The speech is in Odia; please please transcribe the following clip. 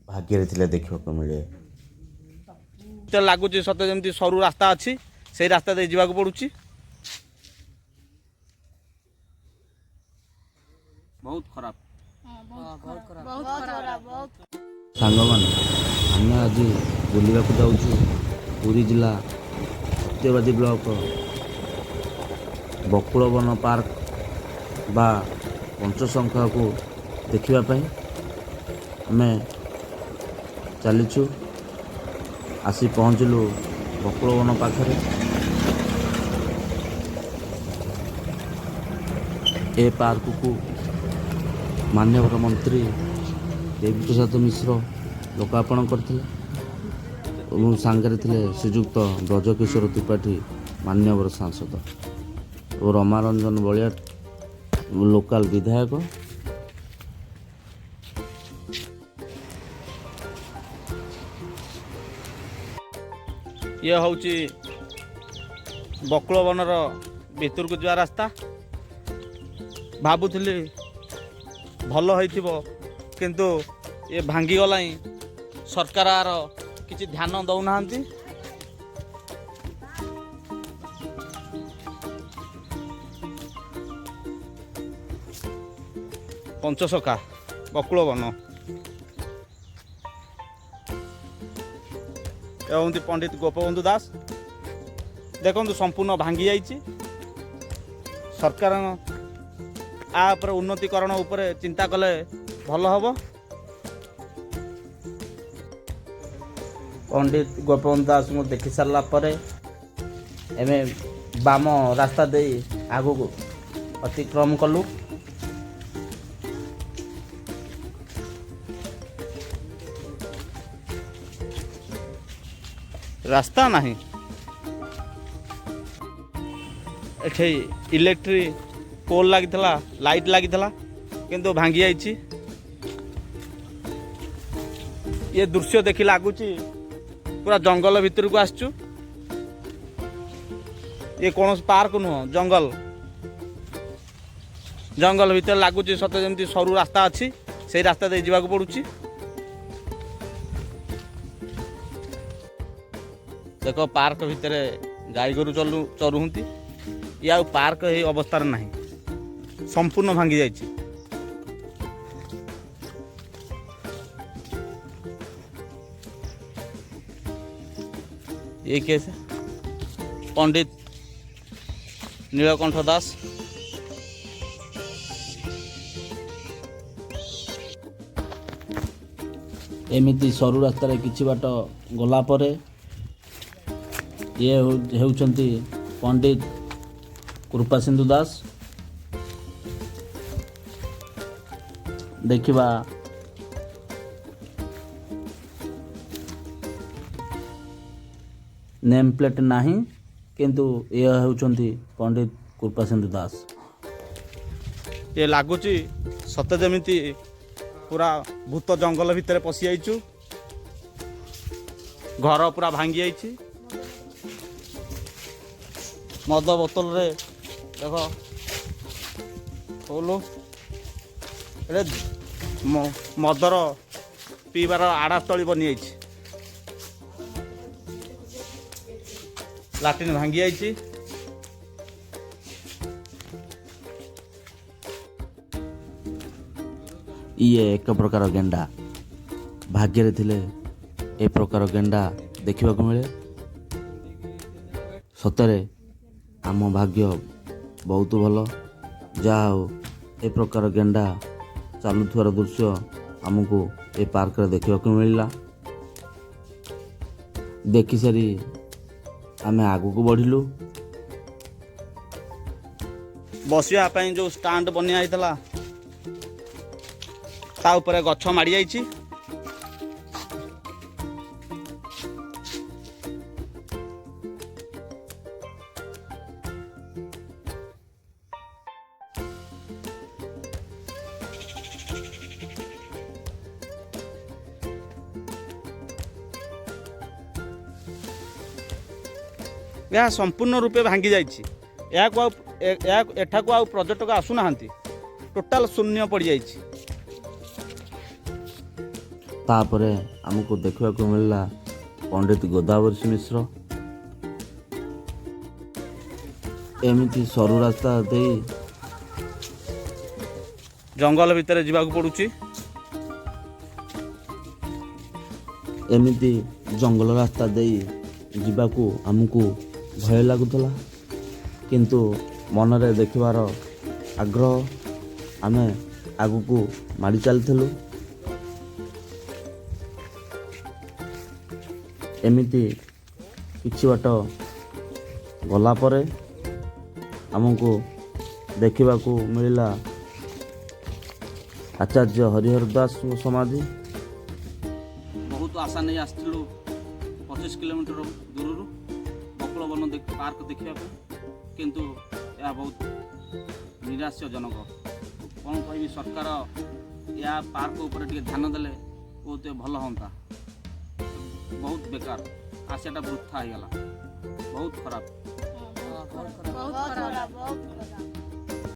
ଭାଗ୍ୟରେ ଥିଲେ ଦେଖିବାକୁ ମିଳେ। ତ ଲାଗୁଛି ସତେ ଯେମିତି ସରୁ ରାସ୍ତା ଅଛି, ସେଇ ରାସ୍ତା ଦେଇ ଯିବାକୁ ପଡୁଛି। ବହୁତ ଖରାପ। ସାଙ୍ଗମାନେ, ଆମେ ଆଜି ବୁଲିବାକୁ ଯାଉଛୁ ପୁରୀ ଜିଲ୍ଲା ସତ୍ୟବାଦୀ ବ୍ଲକ ବକୁଳବନ ପାର୍କ ବା ପଞ୍ଚସଖାକୁ ଦେଖିବା ପାଇଁ ଆମେ ଚାଲିଛୁ। ଆସି ପହଞ୍ଚିଲୁ ବକୁଳବନ ପାଖରେ। ଏ ପାର୍କକୁ ମାନ୍ୟବର ମନ୍ତ୍ରୀ ଦେବୀ ପ୍ରସାଦ ମିଶ୍ର ଲୋକାର୍ପଣ କରିଥିଲେ ଏବଂ ସାଙ୍ଗରେ ଥିଲେ ଶ୍ରୀଯୁକ୍ତ ବ୍ରଜକିଶୋର ତ୍ରିପାଠୀ, ମାନ୍ୟବର ସାଂସଦ ଓ ରମାରଞ୍ଜନ ବଳିଆ, ଲୋକାଲ ବିଧାୟକ। ଇଏ ହେଉଛି ବକୁଳବନର ଭିତରକୁ ଯିବା ରାସ୍ତା। ଭାବୁଥିଲି ଭଲ ହେଇଥିବ, କିନ୍ତୁ ଏ ଭାଙ୍ଗିଗଲାଣି। ସରକାର ଆର କିଛି ଧ୍ୟାନ ଦେଉନାହାନ୍ତି। ପଞ୍ଚସଖା ବକୁଳବନ। ଏ ହେଉଛନ୍ତି ପଣ୍ଡିତ ଗୋପବନ୍ଧୁ ଦାସ। ଦେଖନ୍ତୁ, ସମ୍ପୂର୍ଣ୍ଣ ଭାଙ୍ଗି ଯାଇଛି। ସରକାର ଆ ଉପରେ ଉନ୍ନତିକରଣ ଉପରେ ଚିନ୍ତା କଲେ ଭଲ ହେବ। ପଣ୍ଡିତ ଗୋପବନ୍ଧୁ ଦାସଙ୍କୁ ଦେଖି ସାରିଲା ପରେ ଏବେ ବାମ ରାସ୍ତା ଦେଇ ଆଗକୁ ଅତିକ୍ରମ କଲୁ। ରାସ୍ତା ନାହିଁ। ଏଠି ଇଲେକ୍ଟ୍ରିକ୍ ପୋଲ୍ ଲାଗିଥିଲା, ଲାଇଟ୍ ଲାଗିଥିଲା, କିନ୍ତୁ ଭାଙ୍ଗି ଯାଇଛି। ଇଏ ଦୃଶ୍ୟ ଦେଖି ଲାଗୁଛି ପୁରା ଜଙ୍ଗଲ ଭିତରକୁ ଆସିଛୁ। ଇଏ କୌଣସି ପାର୍କ ନୁହଁ, ଜଙ୍ଗଲ। ଜଙ୍ଗଲ ଭିତରେ ଲାଗୁଛି ସତେ ଯେମିତି ସରୁ ରାସ୍ତା ଅଛି, ସେଇ ରାସ୍ତା ଦେଇ ଯିବାକୁ ପଡୁଛି। ଦେଖ, ପାର୍କ ଭିତରେ ଗାଈ ଗୋରୁ ଚରୁଛନ୍ତି। ଇଏ ଆଉ ପାର୍କ ଏଇ ଅବସ୍ଥାରେ ନାହିଁ, ସମ୍ପୂର୍ଣ୍ଣ ଭାଙ୍ଗି ଯାଇଛି। ଇଏ କିଏ ସେ? ପଣ୍ଡିତ ନୀଳକଣ୍ଠ ଦାସ। ଏମିତି ସରୁ ରାସ୍ତାରେ କିଛି ବାଟ ଗଲା ପରେ ଇଏ ହେଉଛନ୍ତି ପଣ୍ଡିତ କୃପାସିନ୍ଧୁ ଦାସ। ଦେଖିବା, ନେମ୍ ପ୍ଲେଟ୍ ନାହିଁ, କିନ୍ତୁ ଇଏ ହେଉଛନ୍ତି ପଣ୍ଡିତ କୃପାସିନ୍ଧୁ ଦାସ। ଇଏ ଲାଗୁଛି ସତେ ଯେମିତି ପୁରା ଭୂତ ଜଙ୍ଗଲ ଭିତରେ ପଶି ଯାଇଛୁ। ଘର ପୁରା ଭାଙ୍ଗି ଯାଇଛି। ମଦ ବୋତଲରେ ଦେଖ ଫୁଲ। ଏଟା ମଦର ପିଇବାର ଆଡ଼ାସ୍ଥଳୀ ବନିଯାଇଛି। ଲାଟ୍ରିନ୍ ଭାଙ୍ଗି ଯାଇଛି। ଇଏ ଏକ ପ୍ରକାର ଗେଣ୍ଡା। ଭାଗ୍ୟରେ ଥିଲେ ଏ ପ୍ରକାର ଗେଣ୍ଡା ଦେଖିବାକୁ ମିଳେ। ସତରେ ଆମ ଭାଗ୍ୟ ବହୁତ ଭଲ। ଯାହା ହଉ, ଏ ପ୍ରକାର ଗେଣ୍ଡା ଚାଲୁଥିବାର ଦୃଶ୍ୟ ଆମକୁ ଏ ପାର୍କରେ ଦେଖିବାକୁ ମିଳିଲା। ଦେଖିସାରି ଆମେ ଆଗକୁ ବଢ଼ିଲୁ। ବସିବା ପାଇଁ ଯେଉଁ ଷ୍ଟାଣ୍ଡ ବନିଆ ହେଇଥିଲା, ତା ଉପରେ ଗଛ ମାଡ଼ି ଯାଇଛି। ଏହା ସମ୍ପୂର୍ଣ୍ଣ ରୂପେ ଭାଙ୍ଗି ଯାଇଛି। ଏହାକୁ ଆଉ ଏହା ଏଠାକୁ ଆଉ ପର୍ଯ୍ୟଟକ ଆସୁନାହାନ୍ତି। ଟୋଟାଲ ଶୂନ୍ୟ ପଡ଼ିଯାଇଛି। ତାପରେ ଆମକୁ ଦେଖିବାକୁ ମିଳିଲା ପଣ୍ଡିତ ଗୋଦାବରୀଶ ମିଶ୍ର। ଏମିତି ସରୁ ରାସ୍ତା ଦେଇ ଜଙ୍ଗଲ ଭିତରେ ଯିବାକୁ ପଡ଼ୁଛି। ଏମିତି ଜଙ୍ଗଲ ରାସ୍ତା ଦେଇ ଯିବାକୁ ଆମକୁ ଭୟ ଲାଗୁଥିଲା, କିନ୍ତୁ ମନରେ ଦେଖିବାର ଆଗ୍ରହ ଆମେ ଆଗକୁ ମାଡ଼ି ଚାଲିଥିଲୁ। ଏମିତି କିଛି ବାଟ ଗଲା ପରେ ଆମକୁ ଦେଖିବାକୁ ମିଳିଲା ଆଚାର୍ଯ୍ୟ ହରିହର ଦାସଙ୍କ ସମାଧି। ବହୁତ ଆଶା ନେଇ ଆସିଥିଲୁ 25 କିଲୋମିଟର ଦୂରରୁ ବକୁଳବନ ପାର୍କ ଦେଖିବା ପାଇଁ, କିନ୍ତୁ ଏହା ବହୁତ ନିରାଶଜନକ। କ'ଣ କହିବି, ସରକାର ଏହା ପାର୍କ ଉପରେ ଟିକେ ଧ୍ୟାନ ଦେଲେ ବହୁତ ଭଲ ହୁଅନ୍ତା। ବହୁତ ବେକାର, ଆସିବାଟା ବୃଥା ହେଇଗଲା, ବହୁତ ଖରାପ।